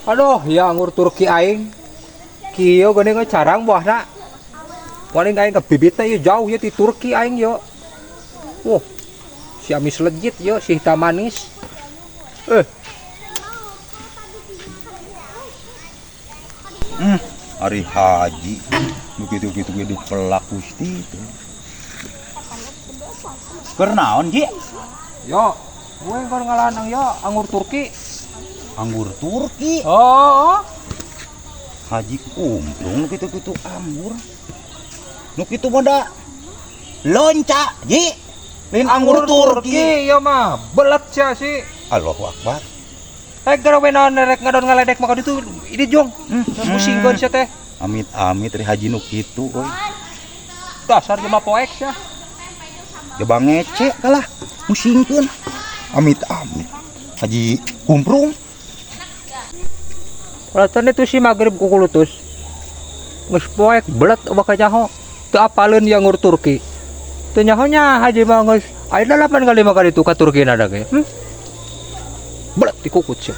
Aduh, ya anggur Turki aing. Kieu geuning euy carang buahna. Paling aing ke bibitna ieu jauh ya di Turki aing yo. Wah, si amis legit yo, si hitam manis. Eh, Ari haji begitu-gitu ge dipelak Gusti itu. Keur naon, Ji? Yo, gue keur ngalanang yo anggur Turki. Anggur Turki. Oh, oh. Haji kumplung nu kitu-kitu anggur. Nu kitu mah da lonca, Ji. Lain anggur Turki. Iya mah, belet sia sih. Allahu Akbar. Eh, gara we naon rek ngadon ngaledek maka itu ini jong. Pusingkeun sia teh. Amit-amit ari haji nu kitu euy. Dasar jelema poek sia. Coba ngece kalah musingkeun. Amit-amit. Haji kumprung. Ratan itu si maghrib kukulutus. Geus poek belet bakal nyaho. Teu apaleun ya anggur Turki. Teu nyaho nya haji mah geus aya 8 kali makan itu ka Turki na ge. Belet dikukut sia.